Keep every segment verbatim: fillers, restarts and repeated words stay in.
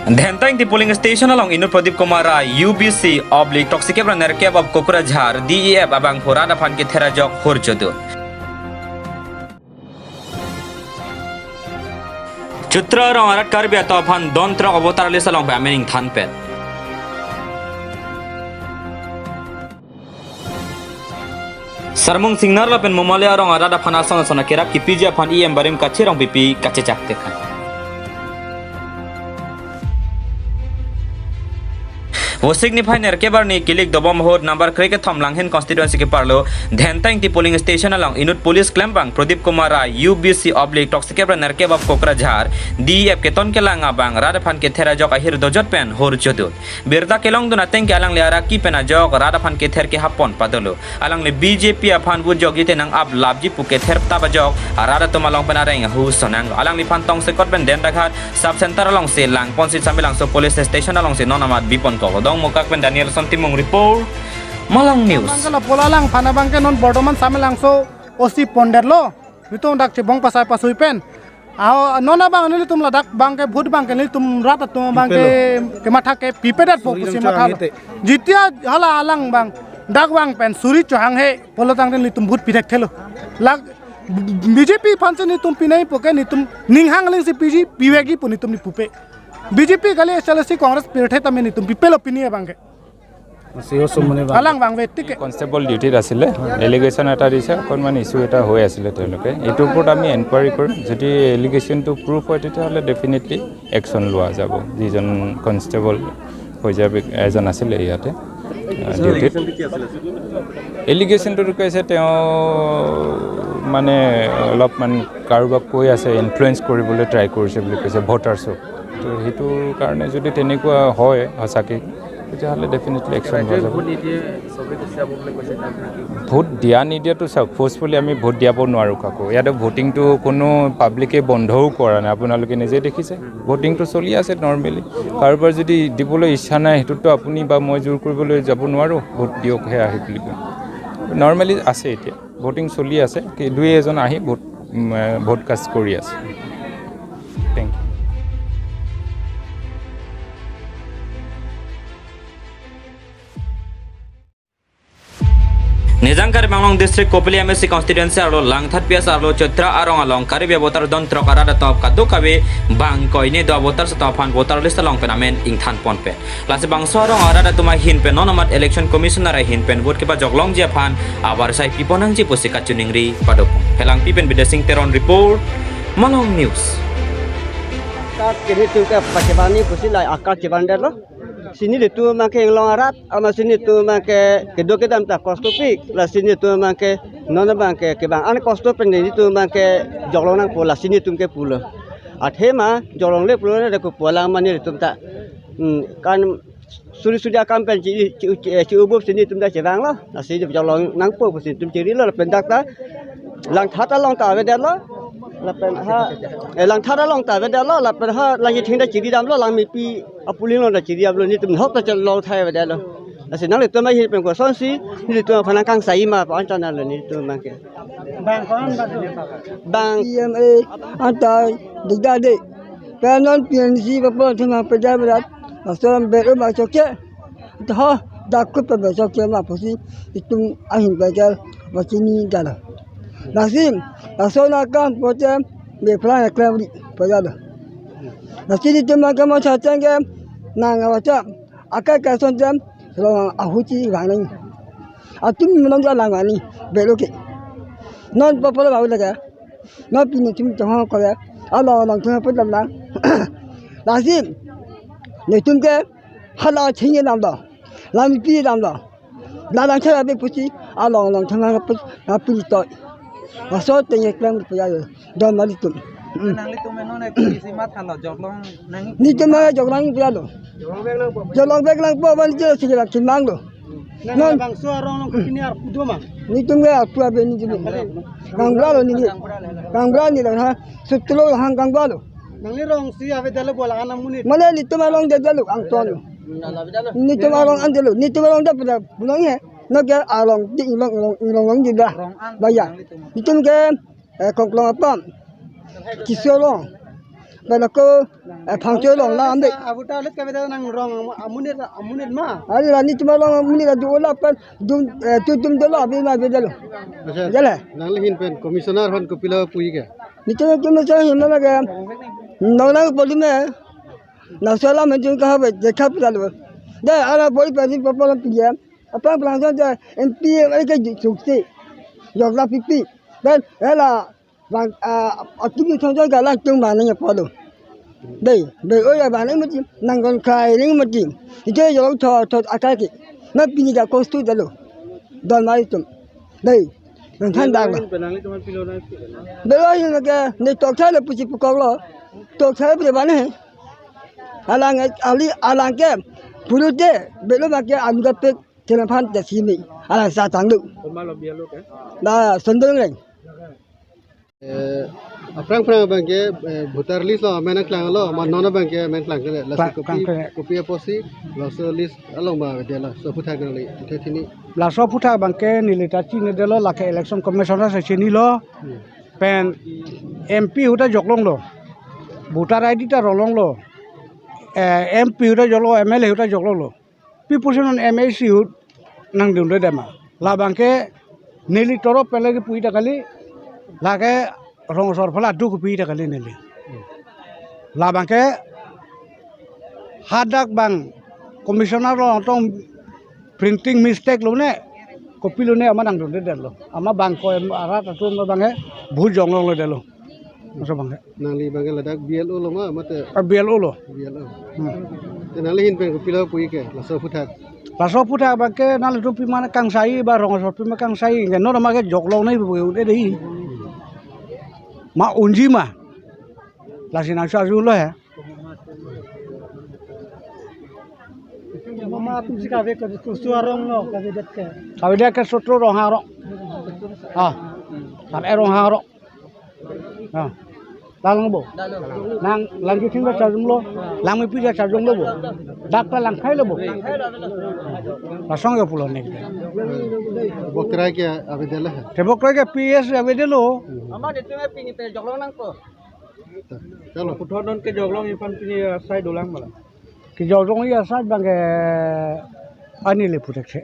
Dhentang Ingti polling station along inut Pradip Kumar Rai, U B C oblique throksi kep ra nerkep of Kokrajhar, D E F abangphu rat aphan kether ajok hor chodun. Chitra arong arat Karbi atum aphan don throk a voter list along pen amen ingthan pet. Sarmung Singnar lapen Momale arong arat aphan ason ason akerap kipiji aphan E M barim kachirong pipi kachechak tekhan. Vosik niphai nerkep arni kilik dobom ahut number krekethom Langhin constituency keparlo Dhentang Ingti polling station along inut police klembang Pradip Kumar Rai, U B C oblique throksi kep ra nerkep of Kokrajhar, D E F keton kelang abang rat aphan kether ajok ahir dojot pen hor chodun. Birta kelongdun ateng ke alangli araki pen ajok rat aphan kether kehap pon padolo. Alangli B J P aphan vote jokji te nang-ap lapji pu kether tap ajok arat atum along pen areng ahu sonanglo. Alangliphan tongsekot pen Dendaghat sub center alongsi langponsi Samelangso police station alongsi non amat bipon kok. Dongmukak pen Danielson Timung report, Malong News. Abangke la pola langphan abangke non bortoman Samelangso O C pondetlo. Nelitum dak chebong pasai pasui pen. Aho non abang nelitum ladak abangke vote abangke nelitum rat atum abangke kematha ke pipedetpo pusi matha. Jitia hala alang abang dak abang pen suri chohanghe pulo tangte nelitum vote pithekthe lo. Lak B J P aphansi nelitum pinaipo ke nelitum ning hang lengsi piji pivekji pu nelitum nepupe. B J P kali, H L S C, Congress pirthe tame nelitum pipelo pini abangke. Alang abang ve tik. Constable ডিউটিত আছিলে, এলিগেশ্যন এটা দিছে, অকণমান ইছ্যু এটা হৈ আছিলে তেওঁলোকে। এইটোৰ ওপৰত আমি এনকুৱাৰী কৰিম। যদি এলিগেশ্যনটো প্ৰুফ হয়, তেতিয়াহ'লে ডেফিনেটলি একশ্যন লোৱা যাব। যিজন কনষ্টেবল হৈ যাব, এজন আছিলে ইয়াতে, আহ, ডিউটিত। এলিগেশ্যনটো কৈছে তেওঁ মানে অলপমান কাৰোবাক কৈ আছে, ইনফ্লুৱেঞ্চ কৰিবলৈ ট্ৰাই কৰিছে বুলি কৈছে ভোটাৰ্ছক। তো সেইটোৰ কাৰণে যদি তেনেকুৱা হয় সঁচাকৈ, তেতিয়াহ'লে ডেফিনেটলি একশ্যন লোৱা যাব। ভোট দিয়া নিদিয়াটো চাওক, ফ'ৰ্চফুলি আমি ভোট দিয়াব নোৱাৰোঁ কাকো। ইয়াতে ভোটিংটো কোনো পাব্লিকে বন্ধও কৰা নাই, আপোনালোকে নিজে দেখিছে। ভোটিংটো চলি আছে নৰ্মেলি। কাৰোবাৰ যদি দিবলৈ ইচ্ছা নাই, সেইটোতো আপুনি বা মই জোৰ কৰিবলৈ যাব নোৱাৰোঁ, ভোট দিয়কহে আহি বুলি কৈ। নৰ্মেলি আছে এতিয়া, ভোটিং চলি আছে, কি দুই এজন আহি ভোট, উম, ভোট কাষ্ট কৰি আছে। Thank you. Nijang Karbi Anglong District Kopili M A C constituency arlo Langthat P S arlo Chitra arong along Karbi voter don throk arat atum kadokave bang koine do voter atum aphan voter list along pen amen ingthan pon pen. Lasi bangso arong arat atum ahin pen non amat Election Commissioner ahin pen vote kepajoklongji aphan abar sai pipon nangji pusi kachiningri padopon. Phelangpi pen Bidya Singh Teron report, Malong News. Kat kini tu ke pakibani pusi la akat kibandetlo. Si nelitum abangke inglong arat, amatsi nelitum abangke kedo kedam ta kostopik, lasi nelitum abangke non abangke kebang an kosto pen nelitum abangke joklong nangpo, lasi nelitum ke pulo. Athema joklongle pulo na deko pulang mani nelitum ta. Hmm, kan suri suri akam pen chi, chi, chi, chi-ubup si nelitum ta chevanglo, lasi joklong nangpo pusi nelitum chirilo lapen dak ta Langthat along ta avedetlo. Lapen ha, eh, Langthat along ta avedetlo, lapen ha, Langthing ta chiridamlo, Langmepi apuling along ta chiridamlo, nelitum hok ta chelong thai avedetlo. Lasi nanglitum ahin pen kosonsi nelitum aphan nangkangsai ma pu anchot lo nelitum abangke. Bang ko-an bang? Bang P M A anta dikdar de. Pen non P N C papo thema pejai berat. Lason bero ma choke. Ho, dak kut pe besok ke ma pusi itum ahin pekel ma chini dala. Lasi, laso na kan pote me plan klem ri pejalo. Lasi itum ma kamo chacheng ke nang awacha akai kason jem long ahuchi vanang. Atum menong ja lang ani belo ke. Non papala bau lagi. Non pini tum tong ko ya. Along along tum put lam lang. Lasi, nelitum ke hala chini lam do. Lam pi lam do. La lang chara be pusi along along thang na put na pi to. Laso teng ye klem pu ya yo. Don mali tum. Hmm. Nanglitum non ek isi mathalo joklong nang. Nelitum ma joklong pu ya lo. Joklong bek lang po ban je sigi la chimang lo. Nang non bangso arong along kini arpu do ma? Nelitum ke arpu abe nelitum. Gangbura lo neli. Gangbura neli ha. Sutlo hang gangbura lo. Nangli rong si avedetlo bola ana munit. Mane nelitum arong de de lo angton. Nelitum arong an de lo. Nelitum arong de pula pulang he. No ke arong di ilong ilong ilong long di dah. Rong an baya. Nanglitum. Nelitum ke, eh, Kongklong apam. Kiso arong. Pen ako, eh, phangcho long la ande. Abuta let ka beda nang rong amu-, amonit, amonit ma. Ari rani cuma long amonit adu ola pen dum, eh, tu dum dolo abi ma beda lo. Accha. Jale. Nangli ahin pen commissioner aphan kopilo puji ke? Nito ke mo sa hin ma ke. Nong nang poli me. Na sala me jun ka habe dekha pita lo. De ara poli pe ni papa lam piya. Apa pelang sa M P ai ke suksi. Jok la pipi. Dan ela Bang, ah, ati bi thong joi galang tung bang nang polo. Dei, dei, oi, bang nang mati, nang kon kai nang mati. Ite yo tho, tho akai ki. Na pini ka kostu dalo. Don mai tum. Dei, nang than dang lo. Belo hin ke, ne tok thai lo pusi pukok lo. Tok thai pu bang ne. Alang, ali, alang ke, puru te, belo ma ke, anu ka pek, telephan te simi. Alang sa tang lo. Koma lo bialo ke? Na, sendong reng. Eh, aphrang phrang abang ke, eh, voter list lo amen nangklang lo, ma non abang ke amen klang kele, laso Klang, kopi, klang kele. Kopi apotsi, laso list along ba de laso aphuthak nangli, the thini. Laso aphuthak abang ke neli ta chinine detlo, lake election commissioner si chinilo, Hmm. pen M P ahut ta joklong lo, voter I D ta rolong lo, eh, M P ahut ta joklong, M L A ahut ta joklong lo. Pi pusi non M A C ahut nangdunde dema. Labang ke neli torop pen lagi puji ta kali, lake rong asor phala duk puji ta kali neli. Labang ke hadak bang commissioner lo tong printing mistake lo ne, kopilo ne amat nangdunde detlo. Amat bang ko em arat atum lo bang ke bhu jonglong lo detlo. Maso bang ke. Nangli abang ke ladak B L O lo ma, mate? Ah, B L O lo. B L O. Hmm. Te nangli ahin pen kopilo puji ke, laso aphuthak? Laso aphuthak abang ke nanglitum pima nangkangsai, ba rong asor pima kangsai, ke non ma ke joklong nai bu de dei. Ma unji ma. Lasi nangso arjulo he. Mama atum si kave ke kostu arong lo, kavedet ke. Kavedet ke sotro Ronghang arong. Ah. Kave Ronghang arong. Ah. Lang bo. Lang, lang kithing ba charjum lo. Lang mepi ja charjum lo bo. Dak ta lang khai lo bo. Lasong ya pulo ne. Bokrai ke avedelo he? Te bokrai ke P S avedelo. Ama de tu pini pe joklong nangpo. Chalo. Puthot non kejoklong aphan pini asai dolang mala? Kejoklong asai abang ke ani le puthot se.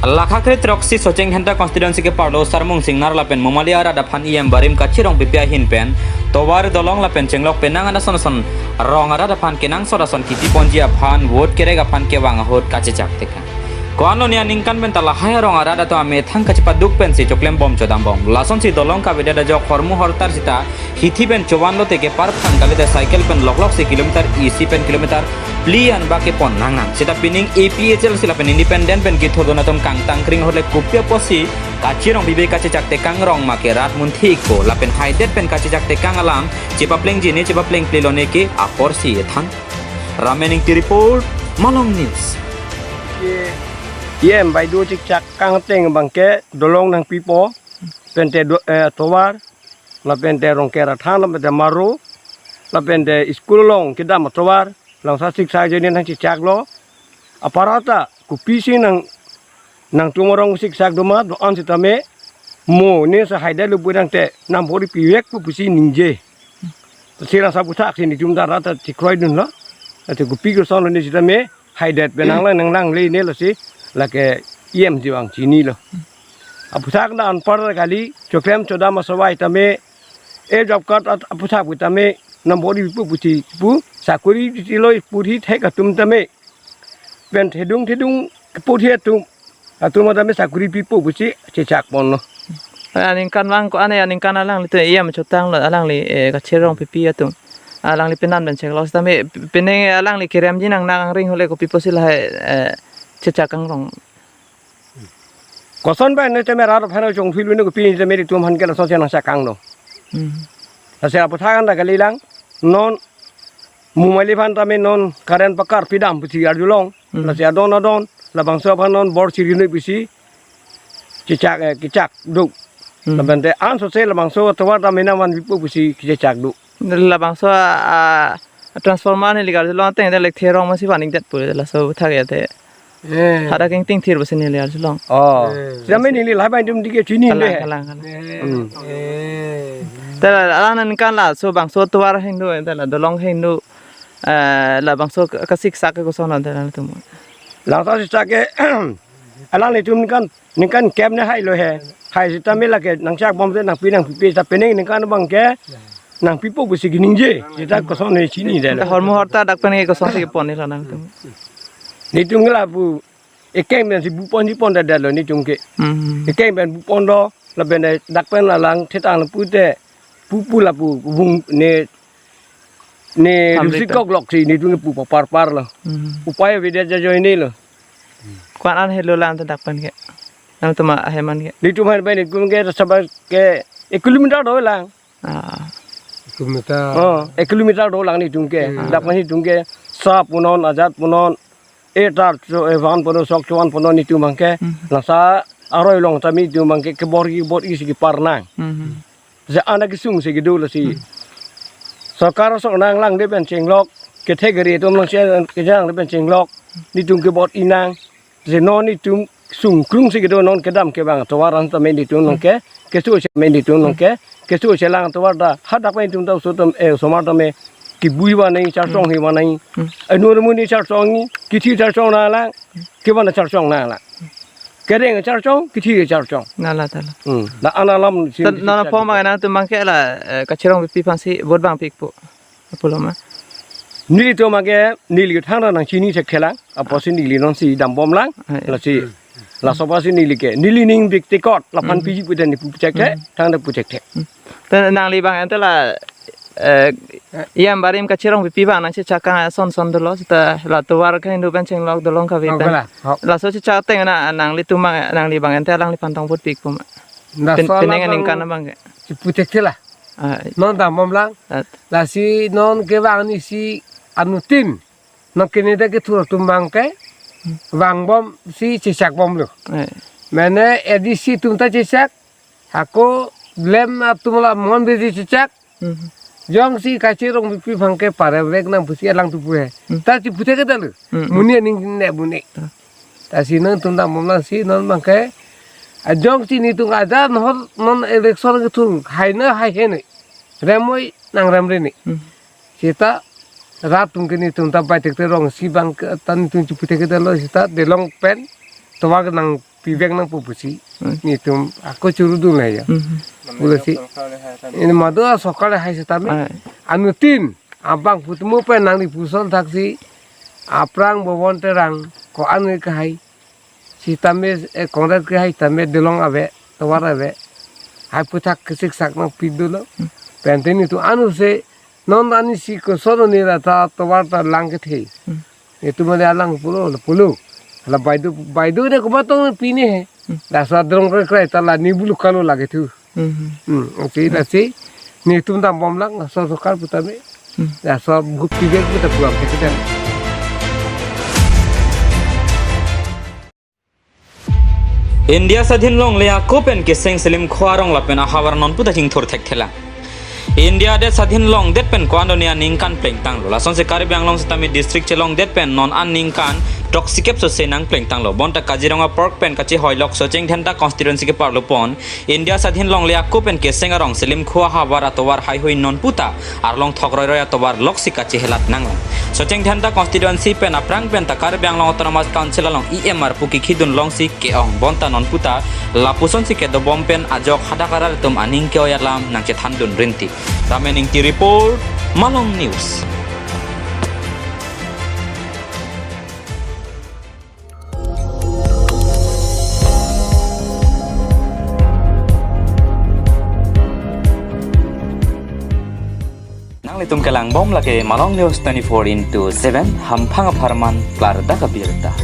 Lakha kre throksi Socheng Dhenta constituency keparlo Sarmung Singnar lapen Mumali arat aphan E M barim Kachi Rongpipi ahin pen tovar, dolong lapen chenglok penang an ason ason rong arat aphan kenangsot ason kipi ponji aphan vote kerek aphan kevang ahut kachechak tekang. Ko-an lo ne aningkan pen ta lahai arong arat atum amethang kachepaduk pensi choklem bom chodam bom. Lasonsi dolong kavedet ajok hormu hortar sita hithi pen chovan lote kepar phan kalite cycle pen loklok si kilometer isi pen kilometer phli an ba kepon nangnang. Sita pining A P H L C lapen independent pen kithurdun atum kangtang kring ahut le kopi apotsi Kachi Rongpipi kachechak tekang rong ma ke rat munthi ikpo lapen haidet pen kachechak tekang alam chepaplengji ne chepaplengple lo ne ke aporsi ethan. Ramen Ingti report, Malong News. Ye, ye em bai do chikchak kangteng abang ke dolong nangpipo, pen te do, eh, tovar, lapen te rongker athan, lapen te maro, lapen te school along kedam atovar, langsa siksa ajoine nangchechak lo. Aparata kopisi nang, nangtum arong siksak do ma, do-an sitame, mo ne sa haidet lo pu tangte, nambori pivek pu pusi ningje. Si rasa aphuthak si netum dara ta chekroidun lo. Ate kopi koson lo ne sitame, haidet pen nanglang nanglangle ne lasi, lake E M si vang chinilo. Aphuthak na anpar kali, choklem chodam asovai tame, e job card at aphuthak pu tame, nambori pu pusi pu, sakuri pitilo puthot thek atum tame. Pen thedung thedung puthot atum, atum tame sakuri pipo pusi chechak ponlo. Aningkan vang ko-an aningkan alanglitum E M chotang lo alangli, eh, Kachi Rongpipi atum. Alangli penan pen chenglo sitame pene alangli keremji nang nang ring ahut le kopi apotsi lahai, eh, chechak kangrong. Koson ba ne tame rat aphan chongphil ne kopi tame netum aphan ke lason si nangchak kanglo. Hmm. Lasi aphuthak an ta kalilang non Mumali aphan tame non current pakar pidam pusi arjulong. Hmm. Lasi adon adon labangso aphan non bor siri noi pusi chechak, eh, kechak do. Hmm. Lapen te ansose labangso atovar tame nangvanpipo pusi kechechak do. Labangso a, a, transformer neli arjulong ateng te lekthe rong masi vaningdet pu laso aphuthak ya te. Eh. Hadak kengting thir pusi neli arjulong. Oh. Eh. Sitame neli lahai abang itum tike chinine. Kalang, kalang, kalang. Eh. Hmm. Eh. Te la, la ningkan laso bangso tovar hingno, te la dolong hingno, eh, labangso ka-, kasiksak ke koson, te la tum. Labangso siksak ke, alanglitum ningkan, ningkan kep ne hailo he. Hai sitame lake nangchak bomte nangpi nangpipe, ta penang ningkan abang ke nangpipo pusi keningje. Sita koson ne chinine. Te hormu horta dak pen ke kosonsi ponji lo nangtum? Netum ke lapu ekeng pensi buponji pondetlo netum ke. Hmm. Ekeng pen buponlo, lapen dak pen alang thetang pute pupu lapu bung ne, ne Pamri rusi ta. Kok loksi netum ke pu parparlo. Hmm. Upai avedet ajoine lo. Ko-an an helo lang te dak pen ke? Nangtum ahem an ke? Netum ahem pen netum ke sabar ke ek kilometer do lang. Ah. Kilometer. Oh, ek kilometer do lang netum ke. Hmm. Dak pen netum ke Sa punon, Ajat punon, e Tarcho, e Van punon, Sokchovan punon netum abang ke. Hmm. Lasi aroi along tame netum abang ke kebor-i kebor-i si kepar nang. Hmm. Je anak kesung si kedo lasi. Hmm. Sorkar sok nanglang de pen chenglok, kethe kere atum nangsi kejang de pen chenglok, netum kebor-i nang. Je non netum sungkrung si kedo non kedam kevang tovar an tame netum nangke, keso che me netum nangke, keso chelang tovar ta, hadak pen netum ta oso atum, eh, osomar tame, kebui vanai, charchong hi vanai. Hmm. Anur muni charchong ni, kithi charchong nanglang, kevan charchong nanglang. Kereng charchong, kithi charchong. Nala tala. Hmm. La an alamsi. Tan nana pom nangtum abang ke la, eh, kachirong pipi aphansi vote vangpikpo. Apollo ma? Nelitum abang ke, neli thangta nangchini chek thelang, apotsi neli nonsi dambom lang, eh, lasi. Laso apotsi neli ke, neli ning biktikot, laphan Hmm. piji pute ne pu chek the, Hmm. thangta pu chek the. Hmm. Te nangli abang ante la, eh, iyam barim kachirong pipi abang nangchechak kang ason son dolo, sita la tovar ke hingno pen chenglok dolong kave Oh, pen. Bela. Ho. Laso chechak ateng na nanglitum abang, nangli abang ante alangliphan tong vote pikpo ma? Laso Pen-, penang alam ningkan abang ke. Chipu chek the la. Ah, Non dambom lang. At. Lasi non kevang ni si anuttin. Non kene de kethur atum abang ke. Hmm. Vangbomsi chechakbomlo. Eh. Mane A D C atum ta chechak. Hako lem atum la mon besi chechak. Hmm. Jongsi kachirong pipi abang ke paremrek nang pusi alangtum pu he. Hmm. Ta chipu the kedalo. Hmm. Muni aning ne muni. Ta. Lasi nangtum dambom lang si non abang ke. Ajongsi netum aja nohor non election kethur. Hai na hai he ne. Remoi nang remre ne. Hmm. Sita rat atum ke netum ta bai tek te rong si abang ke ta netum chipu the kedalo sita dolong pen tovar ke nangpi vek nangpo pusi. Hmm. Netum ako churu dun le ya. Hmm. Pulo si. Ini madu a sorkar le hai sitame. Ai. Anuttin abang putmu pen nangli puson thaksi aphrang Bhuban Terang ko-an ke hai. Sitame, eh, Congress ke hai tame dolong ave, tovar ave. Hai aputhak kesiksak nangpi dolo. Hmm. Pen te netum anuse non anisi koson ni rata tovar ta lang kethe. Hmm. Netum mane alang pulo, pulo. La baidu, baidu ne komat tong pine he. Hmm. Laso adrong kre kre ta la ni bulu kalo lage thu. Hmm. Hmm, oke, lasi netum dambom lang, laso sorkar putame. Hmm. Laso bukti bek puta pulang ke kita. India sadhin longle ako pen keseng selim kho arong lapen ahavar non puta chingthur thekthelang. India adet sadhin longdet pen ko-an doni aningkan plengtanglo. Lasonsi Karbi Anglong sitame district chelongdet pen non aningkan throksi kep sose nang plengtanglo. Bonta Kaziranga Park pen kachehoi lok Socheng Dhenta constituency keparlo pon. India sadhin longle ako pen keseng arong selim kho ahavar atovar haihui non puta arlong thok roiroi atovar loksi kachehelat nanglang. Socheng Dhenta constituency pen aphrang pen ta Karbi Anglong Autonomous Council along E M arpu kikhidun longsi ke-ong bonta non puta lapusonsi kedobom pen ajok hadak arat atum aning ke-oi alam nangchethandun rinti. Ramen Ingti report, Malong News. Nanglitum kelangbom lake Malong News twenty-four into seven, hamphang apharman klardak abirta.